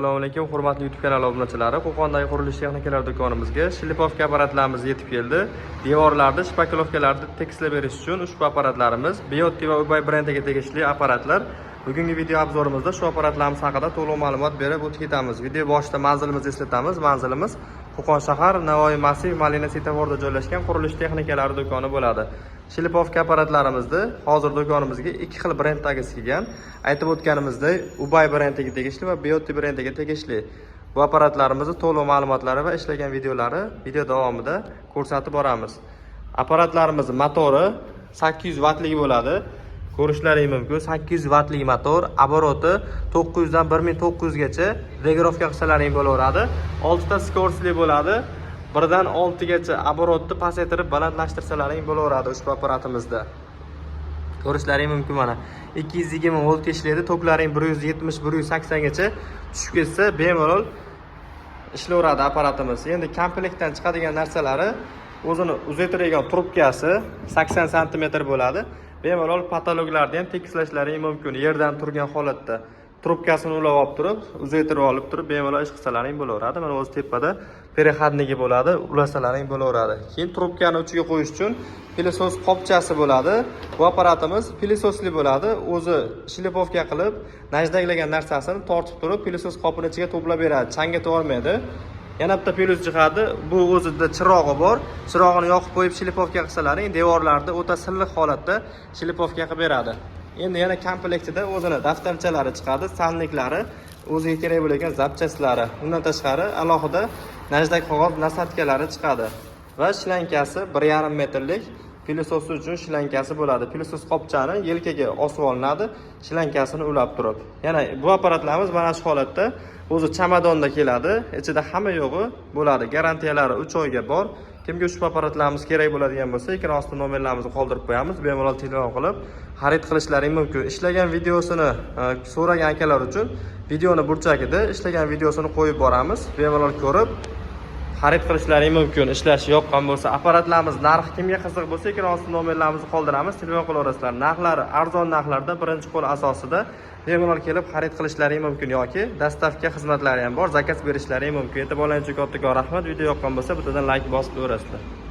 Assalomu alaykum, hurmatli YouTube kanal obunachilari. Qo'qondagi qurilish texnikalari do'konimizga шлифовка apparatlarimiz yetib keldi. Devorlarni, шпаклёвка larni tekislab berish uchun ushbu apparatlarimiz Biotti va Ubay brendiga tegishli apparatlar. Bugungi video обзор imizda shu apparatlarimiz haqida to'liq ma'lumot berib o'tib ketamiz. Video boshida manzilimizni eslatamiz. Manzilimiz Qo'qon shahar, Navoiy massiv, Malina svetoforida joylashgan qurilish texnikalari do'koni bo'ladi. Шлифовка apparatlarimizni hozir do'konimizga ikki xil brenddagisi kelgan. Aytib o'tganimizdek, Ubay brendiga tegishli va Biotti brendiga tegishli. Bu apparatlarimizni to'liq ma'lumotlari va ishlagan videolari video davomida ko'rsatib boramiz. Apparatlarimiz motori 800 vattlik bo'ladi. Ko'rishlaring mumkin, 800 vattlik motor, оборот i 900 dan 1900 gacha регулировка qilsalaring bo'laveradi. 6 ta скорость li bo'ladi. Birdan 6 gacha оборот ni pasaytirib, balandlashtirsalaring bo'laveradi ushbu apparatimizda. Ko'rishlaring mumkin, mana 220 volt ishlaydi. Toklaring 170, 180 gacha tushib ketsa, bemalol ishlayveradi apparatimiz. Endi komplektdan chiqadigan narsalari: o'zini uzaytiradigan trubkasi 80 santimetr bo'ladi. Bemalol потолок larni ham tekislashlaring mumkin. Yerdan turgan holatda trubkasini ulab olib turib, uzaytirib olib turib, bemalol ish qilsalaring bo'laveradi. Mana o'zi tepada переходник i bo'ladi, ulasalaring bo'laveradi. Keyin trubkani uchiga qo'yish uchun пылесос qopchasi bo'ladi. Bu apparatimiz пылесос li bo'ladi. O'zi шлифовка qilib, najdaklagan narsasini tortib turib, пылесос qopini ichiga to'plab beradi, changatib olmaydi. Yana bitta plyus jihati, bu o'zida chirog'i bor. Chirog'ini yoqib qo'yib шлифовка qilsalaring, devorlarni o'ta silliq holatda шлифовка qilib beradi. Endi yana komplektida o'zini daftarchalari chiqadi, сальник lari, o'ziga kerak bo'lgan запчасть lari. Undan tashqari alohida najdak qog'oz насадка lari chiqadi va shlankasi 1,5 metrlik пылесос uchun shlankasi bo'ladi. Пылесос qopchani yelkaga osib olinadi, shlankasini ulab turib. Yana bu apparatlarimiz mana shu holatda o'zi chamadonda keladi, ichida hamma yo'g'i bo'ladi. Garantiyalari 3 oyga bor. Kimga ushbu apparatlarimiz kerak bo'ladigan bo'lsa, ekran ostida nomerlarimizni qoldirib qo'yamiz. Bemalol telefon qilib xarid qilishlaring mumkin. Ishlagan videosini so'ragan akalar uchun videoni burchagida ishlagan videosini qo'yib boramiz. Bemalol ko'rib xarid qilishlaring mumkin. Ishlashi yoqqan bo'lsa, apparatlarimiz narxi kimga qiziq bo'lsa, ekran ostida nomerlarimizni qoldiramiz, telefon qilaverasizlar. Narxlari arzon narxlarda, birinchi qo'l asosida bemalol kelib xarid qilishlaring mumkin yoki доставка xizmatlari ham bor, заказ berishlaring mumkin. E'tiborlaring uchun kattakon rahmat. Video yoqqan bo'lsa, bittadan layk bosib qo'yasizlar.